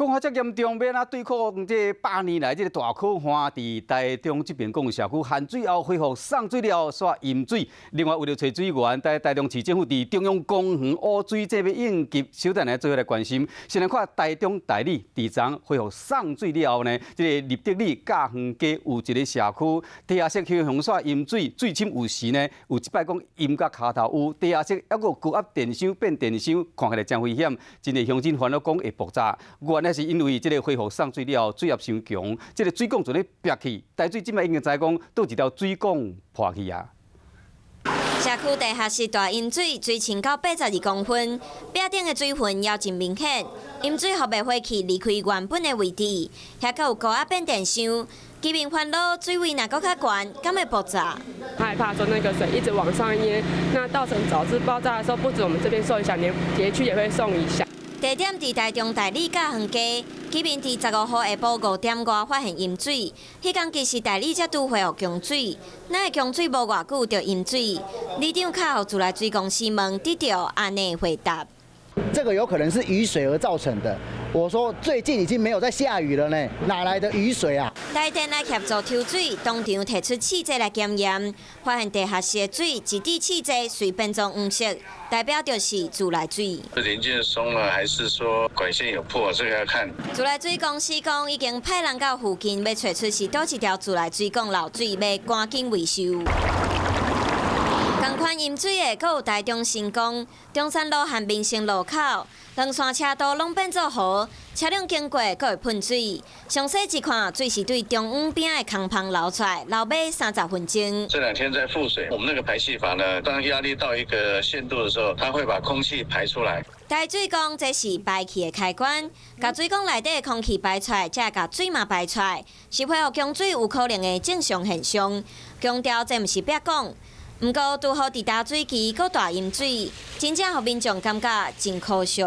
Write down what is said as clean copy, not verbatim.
講法遮嚴重，欲按怎對抗這百年來這个大苦旱？佇台中這邊講社區限水後恢復送水了後，煞淹水。另外，為著揣水源，台中市政府佇中央公園污水這欲應急，小等下做伙來關心。先來看台中大里，佇昨恢復送水了後呢，這个立德里甲園街有一个社區地下室去洪煞淹水，水深有時呢，有一擺講淹到跤頭有，地下室猶閣有高壓電箱變電箱，看起來真危險，真濟鄉親煩惱講會爆炸。原來是因為這个恢復送水了後，水壓傷強，這个水管就咧煏去，台水這擺已經知講，佗一條水管破去啊。社區地下室大淹水，水深到82公分，壁頂的水痕也真明顯。淹水予滅火器離開原本的位置，遐閣有高壓變電箱。居民煩惱水位若閣較懸，敢會爆炸？害怕說那個水一直往上淹，那造成導致爆炸的時候，不止我們這邊受影響，連別區也會受影響。地點佇台中大里甲園街，居民佇15號下晡5點外發現淹水。彼工其實大里才拄恢復供水，哪會供水無偌久就淹水？里長敲予自來水公司問，得著按呢回答：這個有可能是雨水而造成的。我說最近已經沒有在下雨了呢，哪來的雨水啊？台電來協助抽水，當場提出試劑來檢驗，發現地下室的水一滴試劑隨變做黃色，代表就是自來水。零件鬆了，還是說管線有破？這個要看。自來水公司講，已經派人到附近，欲揣出是佗一條自來水管漏水，欲趕緊維修。仝款淹水的，閣有台中成功中山路和民生路口，兩線車道攏變做河，車輛經過閣會噴水。詳細一看，水是對中央邊的空縫流出來，流欲30分鐘。這兩天在復水，我們那個排氣閥呢，當壓力到一個限度的時候，它會把空氣排出來。台水講這是排氣的開關，共水管內底的空氣排出來，才會共水嘛排出來，是恢復供水有可能的正常現象。強調這毋是煏講。毋過，拄好佇大水期閣大淹水，真正予民眾感覺真可惜。